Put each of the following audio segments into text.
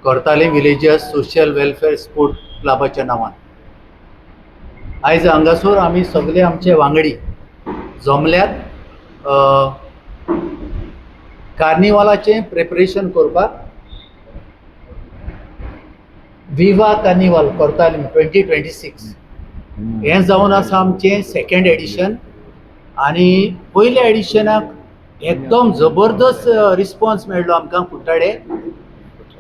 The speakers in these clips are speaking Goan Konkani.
Cortalim villagers social welfare sport क्लबाच्या नांवान. आयज हांगासर आमी सगळे आमचे वांगडी जमल्यात कार्निवालाचें प्रिपरेशन करपाक. विवा कार्निवाल कोर्तालीम 2026 हें जावन आसा आमचें सेकेंड एडिशन आनी पयल्या एडिशनाक एकदम जबरदस्त रिस्पॉन्स मेळ्ळो आमकां. कुट्टाळे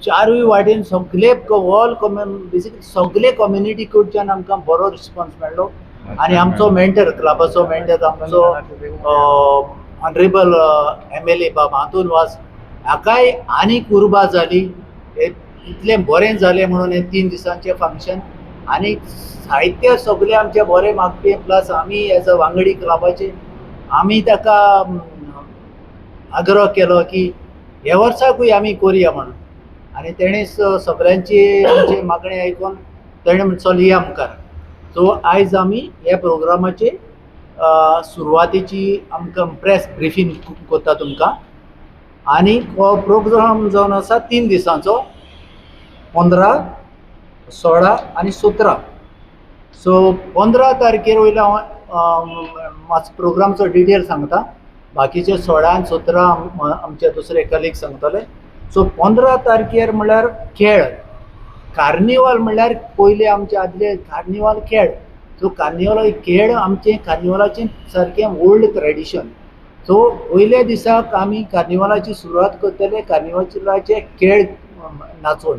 चारूय वाटेन सगळे ऑल बेसिकली सगळे कम्युनिटी कडच्यान आमकां बरो रिस्पॉन्स मेळ्ळो आनी आमचो मेंटर, क्लबाचो मेंटर, आमचो ऑनरेबल एमएलए बाब आंतोन वास हाकाय आनीक उर्बा जाली. हे इतलें बरें जालें म्हणून हें 3 दिसांचें फंक्शन आनी साहित्य सगळें आमचें बरें मागपी. प्लस आमी एज अ वांगडी क्लबाचे आमी ताका आग्रो केलो की ह्या वर्साकूय आमी करुया म्हणून आनी तेणें सगळ्यांची आमची मागणी आयकून तेणें म्हणलें, चल या मुखार. सो आयज आमी ह्या प्रोग्रामाचे सुरवातेची आमकां प्रेस ब्रिफींग करता तुमकां. आनी हो प्रोग्राम जावन आसा 3 दिसांचो, 15, 16 आनी 17. सो 15 तारखेर वयलो हांव मातसो प्रोग्रामचो डिटेल सांगता, बाकीचे 16 आनी 17 आमचे दुसरे कलीग सांगतले. सो 15 तारखेर म्हणल्यार खेळ. कार्निवाल म्हणल्यार पयले आमचे आदले कार्निवाल खेळ. सो कार्निवाल खेळ आमचे कार्निवालाचें सारकें ओल्ड ट्रेडिशन. सो पयल्या दिसाक आमी कार्निवालाची सुरवात करतले कार्निवालाचे खेळ नाचोवन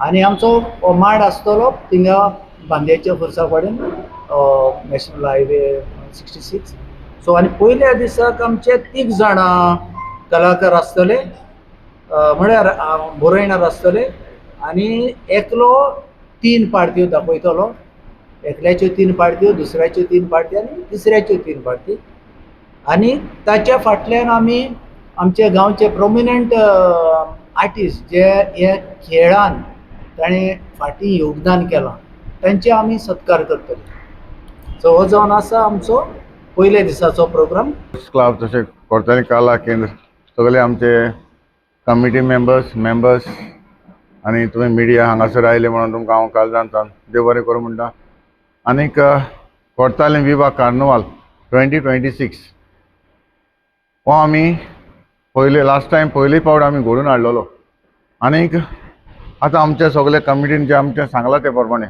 आनी आमचो हो मांड आसतलो थिंगा बांद्याच्या खुर्सा कडेन, नॅशनल हायवे 66. सो आनी पयल्या दिसाक आमचे तीग जाणां कलाकार आसतले, म्हळ्यार बरयणार आसतले आनी एकलो तीन पार्ट्यो दाखयतलो. एकल्याच्यो तीन पार्ट्यो, दुसऱ्याच्यो तीन पार्ट्यो आनी तिसऱ्याच्यो तीन पार्टी. आनी ताच्या फाटल्यान आमी आमचे गांवचे प्रोमिनंट आर्टिस्ट, जे हे खेळान ताणें फाटीं योगदान केलां, तांचे आमी सत्कार करतले. सो हो जावन आसा आमचो पयल्या दिसाचो प्रोग्राम. क्लब तशें कोर्ताली कला केंद्र, सगळे आमचे कमिटी मेंबर्स, मेंबर्स आनी तुमी मिडिया हांगासर आयले म्हणून तुमकां हांव काळजांतल्यान देव बरें करूं म्हणटा. आनीक कोर्ताली विवा कार्निवाल 2026 हो आमी पयले लास्ट टायम पयले फावट आमी घडोवन हाडलेलो आनीक आतां आमच्या सगळे कमिटीन जें आमचें सांगलां ते प्रमाणे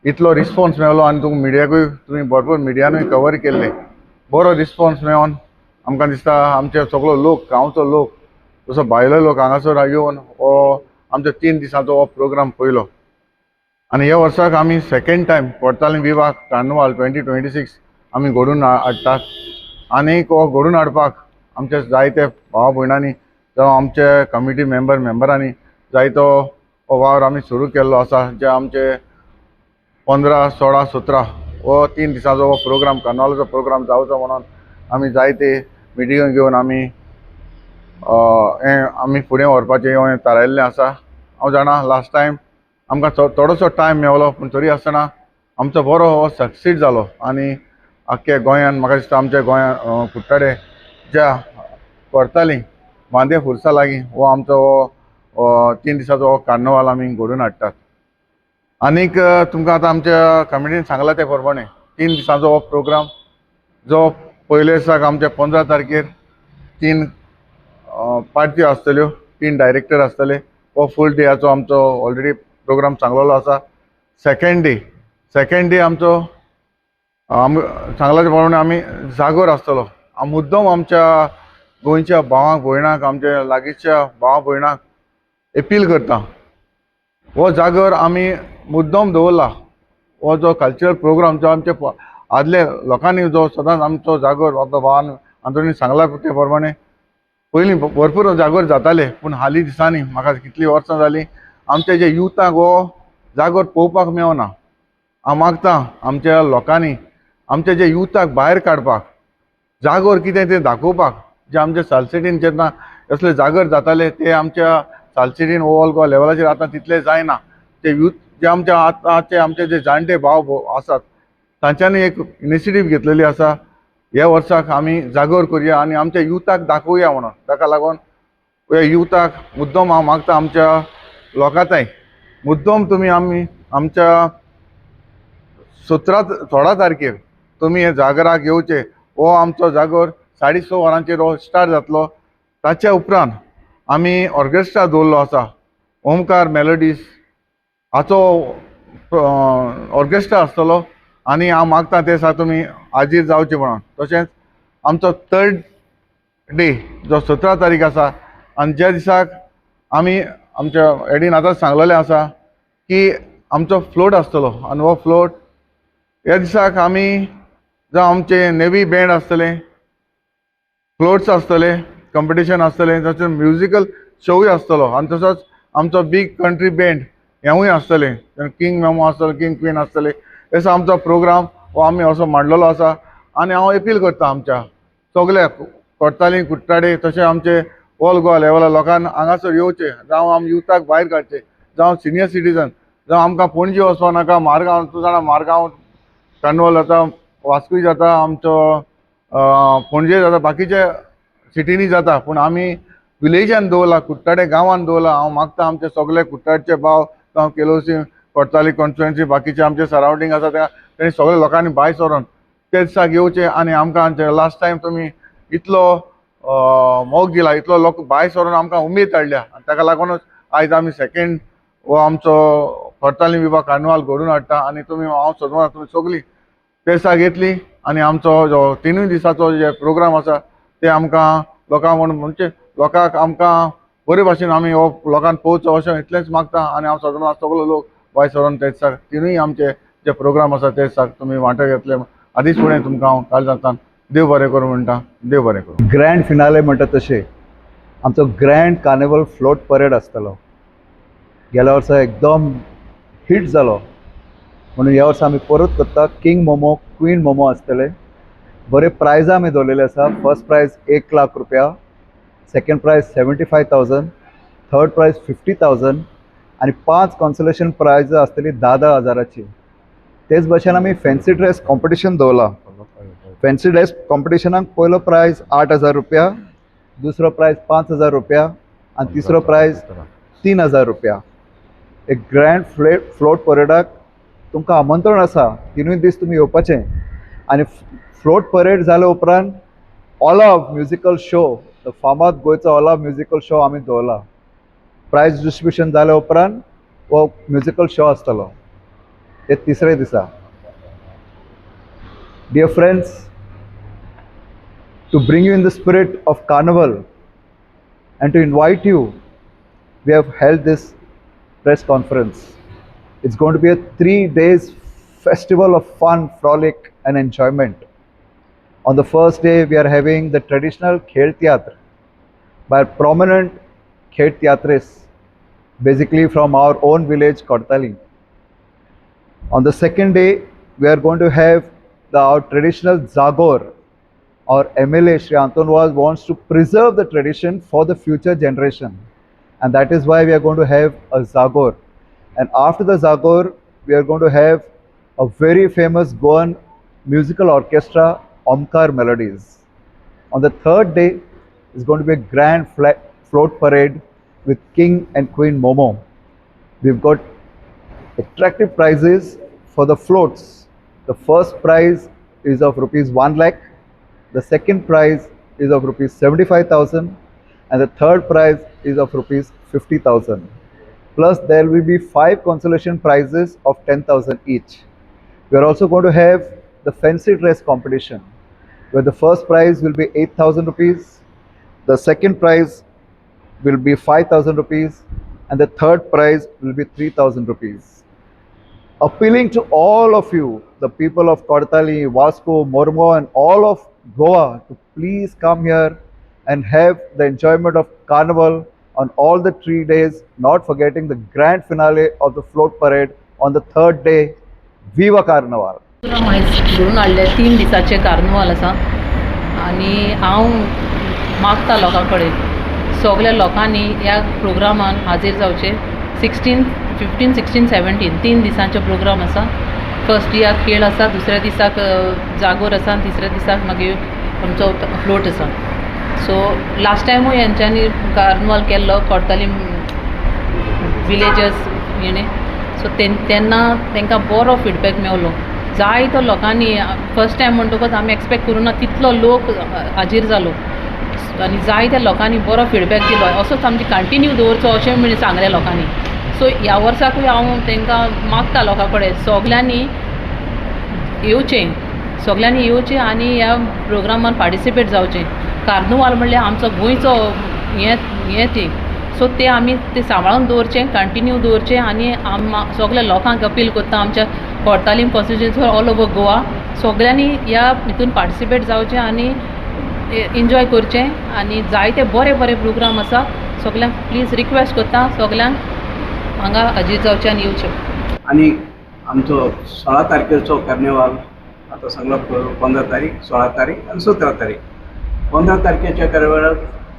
इतलो रिस्पोन्स मेळ्ळो आनी तुमकां मिडियाकूय तुमी भरपूर मिडियानूय कवर केल्लें. बरो रिस्पोन्स मेळोन आमकां दिसता आमचे सगळो लोक, गांवचो लोक, तसो भायलो लोक हांगासर येवन हो आमचो 3 दिसांचो हो प्रोग्राम पळयलो. आनी ह्या वर्साक आमी सेकेंड टायम कोर्ताली विवा कार्निवाल 2026 आमी घडोवन हाडटात. आनीक हो घडोवन हाडपाक आमचे जायते भाव भयणांनी जावं आमचे कमिटी मेंबरांनी जायतो हो वावर आमी सुरू केल्लो आसा, जे आमचे 15, 16, 17 हो 3 दिसांचो हो प्रोग्राम, कार्निवालाचो प्रोग्राम जावचो म्हणून आमी जायते मिटिंगो घेवन आमी हें आमी फुडें व्हरपाचें हें थारायल्लें आसा. हांव जाणा लास्ट टायम आमकां थोडोसो टायम मेवलो, पूण तरी आसतना आमचो बरो हो सक्सीड जालो आनी आख्खे गोंयान म्हाका दिसता आमच्या गोंयान कुट्टाडे ज्या करताली बांदे फुरसा लागीं हो आमचो हो 3 दिसाचो हो कार्निवाल आमी घडोवन हाडटात. आनीक तुमकां आतां आमच्या कमिटीन सांगलां ते प्रमाणे 3 दिसांचो हो प्रोग्राम, जो पयले दिसाक आमच्या 15 तारखेर तीन पार्ट्यो आसतल्यो, तीन डायरेक्टर आसतले. हो फूल डेयाचो आमचो ऑलरेडी प्रोग्राम सांगलेलो आसा. सेकेंड डे आमचो आमी सांगला ते प्रमाणे आमी जागोर आसतलो. हांव मुद्दम आमच्या गोंयच्या भावांक भयणांक, आमच्या लागींच्या भावा भयणांक एपील करता, हो जागोर आमी मुद्दम दवरला. हो जो कल्चरल प्रोग्राम जो आमच्या आदल्या लोकांनी जो सदांच आमचो जागोर, आतां भावान आंतोनी सांगला ते प्रमाणे पयलीं भरपूर जागोर जाताले, पूण हालीं दिसांनी म्हाका कितलीं वर्सां जालीं आमचे जे युथाक हो जागोर पळोवपाक मेवना. हांव मागता आमच्या लोकांनी आमच्या जे युथाक भायर काडपाक, जागोर कितें तें दाखोवपाक, जे आमच्या सालसिटीन जेन्ना असले जागर जाताले ते आमच्या सालसिटीन ओल गोवा लेवलाचेर आतां तितले जायना. ते यूथ जे आमच्या आतांचे आमचे जे जाणटे भाव आसात तांच्यांनी एक इनिशिएटीव घेतलेली आसा, ह्या वर्साक आमी जागोर करुया आनी आमच्या युथाक दाखोवया म्हणून. ताका लागून ह्या युथाक मुद्दम हांव मागता आमच्या लोकांताय मुद्दम तुमी आमी आमच्या 17-16 तारखेर तुमी हे जागराक येवचे. हो आमचो जागोर 6:30 वरांचेर हो स्टार्ट जातलो. ताच्या उपरांत आमी ऑर्केस्ट्रा दवरलो आसा, ओमकार मेलोडीज हाचो ऑर्केस्ट्रा आसतलो आनी हांव मागता ते दिसा तुमी हाजीर जावचे म्हणून. तशेंच आमचो थर्ड डे जो 17 तारीख आसा आनी ज्या दिसाक आमी आमच्या एडीन आतां सांगलेलें आसा की आमचो फ्लोट आसतलो आनी हो फ्लोट ह्या दिसाक आमी जावं आमचे नेवी बँड आसतलें, फ्लोट्स आसतले, कॉम्पिटिशन आसतलें, तशेंच म्युजिकल शोवूय आसतलो आनी तसोच आमचो बीग कंट्री बँड हेंवूय आसतलें, किंग मेमो आसतलो, किंग क्वीन आसतले. असो आमचो प्रोग्राम हो आमी असो मांडलेलो आसा आनी हांव अपील करता आमच्या सगल्या कोडताली कुट्टाडे तशें आमचे ऑल गोवा लेवला लोकांक हांगासर येवचें, जावं आमी युथाक भायर काडचें, जावं सिनियर सिटीजन, जावं आमकां पणजे वचपाक नाका, मारगांव तूं जाणा मारगांव कार्निवल जाता, वास्कोय जाता, आमचो पणजे जाता, बाकीच्या सिटींनी जाता, पूण आमी विलेजान दवरला, कुट्टाडे गांवान दवरला. हांव मागता आमचे सगळे कुट्टाडचे भाव जावं केलोसी कोडताली कॉन्स्टिट्युएन्सी बाकीचे आमचे सरावंडींग आसा त्या तेणी सगळे लोकांनी भायर सरोन ते दिसाक येवचे आनी आमकां लास्ट टायम तुमी इतलो मोग दिला, इतलो लोक भायर सरोन आमकां उमेद हाडल्या आनी ताका लागूनच आयज आमी सेकेंड हो आमचो कोडताली विभाग कार्निवाल घडोवन हाडटा आनी तुमी हांव सोदना तुमी सगळीं ते दिसाक येतली आनी आमचो जो 3 दिसाचो जे प्रोग्राम आसा ते आमकां लोकांक म्हण म्हणजे लोकांक आमकां बरे भाशेन आमी हो लोकांक पोवचो अशें इतलेंच मागता आनी हांव सगळो सगळो लोक भायर सरोन ते दिसाक 3 आमचे जे प्रोग्राम आसा ते दिसाक तुमी वांटो घेतले. आदींच फुडें तुमकां हांव काल जाता देव बरें करूं म्हणटा, देव बरें करूं. ग्रँड फिनाले म्हणटा तशें आमचो ग्रँड कार्निवल फ्लोट परेड आसतलो. गेल्या वर्सा एकदम हिट जालो म्हणून ह्या वर्सा आमी परत करता. किंग मोमो, क्वीन मोमो आसतले. बरे प्रायजां आमी दवरलेले आसा. फर्स्ट प्रायज 1 लाख रुपया, second prize 75,000, third prize 50,000 आनी 5 कॉन्सलेशन प्रायज आसतली 10-10 हजाराची. तेच भशेन आमी फॅन्सी ड्रेस कॉम्पिटिशन दवरला. फॅन्सी ड्रेस कॉम्पिटिशनाक पयलो प्रायज 8,000 रुपया, दुसरो प्रायज 5,000 रुपया आनी तिसरो प्रायज 3,000 रुपया. एक ग्रँड फ्लोट परेडाक तुमकां आमंत्रण आसा. 3 दीस तुमी येवपाचें आनी फ्लोट परेड जाल्या उपरांत ऑलाव म्युजिकल शो, फामाद गोंयचो ऑलाव म्युजिकल शो आमी दवरला. प्रायज डिस्ट्रिब्युशन जाल्या उपरांत हो म्युजिकल शो आसतलो ते तिसरे दिसा. Dear friends, to bring you in the spirit of carnival and to invite you, we have held this press conference. It's going to be a 3 days festival of fun, frolic and enjoyment. On the first day, we are having the traditional Khel Theatre by prominent Khel Theatres, basically from our own village, Kodtali. On the second day, we are going to have our traditional Zagor. Our MLA Shri Anton Vaz wants to preserve the tradition for the future generation, and that is why we are going to have a Zagor. And after the Zagor, we are going to have a very famous Goan musical orchestra, Omkar Melodies. On the third day, is going to be a grand float parade with King and Queen Momo. We've got attractive prizes for the floats. The first prize is of rupees 1 lakh, the second prize is of rupees 75,000, and the third prize is of rupees 50,000. Plus there will be 5 consolation prizes of 10,000 each. We are also going to have the fancy dress competition, where the first prize will be 8,000 rupees, the second prize will be 5,000 rupees, and the third prize will be 3,000 rupees. Appealing to all of you, the people of Kodtali, Vasco, Mormo, and all of Goa, to please come here and have the enjoyment of Carnival on all the 3 days, not forgetting the grand finale of the float parade on the third day. Viva Carnival! आयज घडोवन हाडलें 3 दिसाचें कार्निवाल आसा आनी हांव मागता लोकां कडेन सगल्या लोकांनी ह्या प्रोग्रामान हाजीर जावचें. 16, 15, 16, 17 3 दिसांचो प्रोग्राम आसा. फर्स्ट दिसाक खेळ आसा, दुसऱ्या दिसाक जागोर आसा आनी तिसऱ्या दिसाक मागीर आमचो फ्लोट आसा. सो लास्ट टायमूय हेंच्यांनी कार्निवाल केल्लो कोडताली विलेजस हेणे. सो तेन्ना तांकां बरो फिडबॅक मेवलो. जायतो लोकांनी, फर्स्ट टायम म्हणटकूच आमी एक्सपेक्ट करूं ना तितलो लोक हाजीर जालो आनी जायत्या लोकांनी बरो फिडबॅक दिलो. असोच आमची कंटिन्यू दवरचो अशें म्हण सांगलें लोकांनी. सो ह्या वर्साकूय हांव तांकां मागता लोकां कडेन, सगल्यांनी येवचें, सगल्यांनी येवचें आनी ह्या प्रोग्रामान पार्टिसिपेट जावचें. कार्नुवाल म्हणल्यार आमचो गोंयचो हें हें ती, सो ते आमी ते सांबाळून दवरचें, कंटिन्यू दवरचें. आनी आम सगल्या लोकांक अपील करता, आमच्या Cortalim constituency, all over Goa, सगल्यांनी ह्या हितून पार्टिसिपेट जावचें आनी एन्जॉय करचें. आनी जायते बरे बरे प्रोग्राम आसा. सगल्यांक प्लीज रिक्वेस्ट करता, सगल्यांक हांगा हाजीर जावचें आनी येवचें. आनी आमचो 16 तारखेचो कार्निवाल आतां सांगला, 15 तारीख, 16 तारीख आनी 17 तारीख. 15 तारखेच्या कार्निवालाक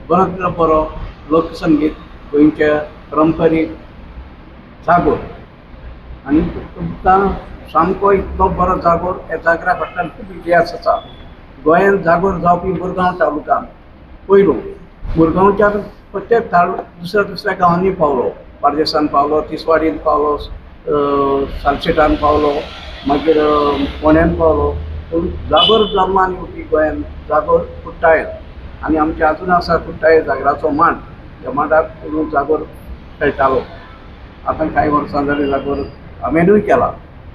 बरोतलो बरो लोकसंगीत, गोंयच्या परंपरीक जागोर आनी तुमकां सामको इतलो बरो जागोर. ह्या जागरा फाटल्यान खूब इतिहास आसा. गोंयांत जागोर जावपी मुरगांव तालुक्यान पयलो. मुरगांवच्यान प्रत्येक दुसऱ्या दुसऱ्या गांवांनी पावलो, बार्देसान पावलो, तिसवाडीन पावलो, सालसेटान पावलो, मागीर फोंड्यान पावलो. पूण जागोर जल्मान येवपी गोंयान जागोर कुट्टायेन. आनी आमचे अजून आसा कुट्टाये जागराचो मांड. त्या मांडाक जागोर खेळटालो. आतां कांय वर्सां जालीं जागोर हांवेनूय केला.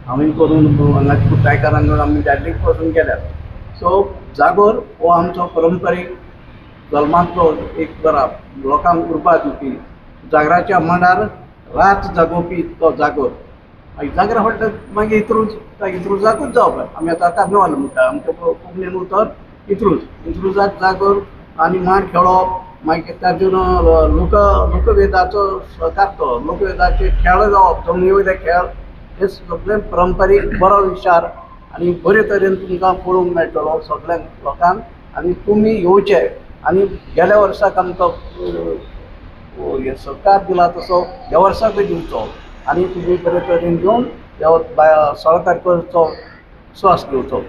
हांवें करून हांगा कुट्टायकारांक आमी डॅडलीक पासून केल्यात. सो जागोर हो आमचो परंपरीक जल्मांतलो एक बरा लोकांक उर्बा दिवपी, जागराच्या मांडार रात जागोवपी तो जागोर. मागीर जागरा फाटल्यान मागीर इंत्रूज, इंत्रुजाकूच जावप. आमी आतां कार्निवाल म्हणटा, आमच्या कोंकणीन उतर इंत्रूज. इंत्रुजाक जागोर आनी मांड खेळप, मागीर तातूंत लोक लोकवेदाचो सहकार, तो लोकवेदाचे खेळ जावप, जमनी वयले खेळ, हे सगळे परंपरीक बरो विचार आनी बरे तरेन तुमकां पळोवंक मेळटलो सगळ्यांक लोकांक. आनी तुमी येवचे आनी गेल्या वर्साक आमकां सहकार दिला तसो ह्या वर्साकूय दिवचो आनी तुमी बरे तरेन येवन ह्या 16 तारखेचो स्वास घेवचो.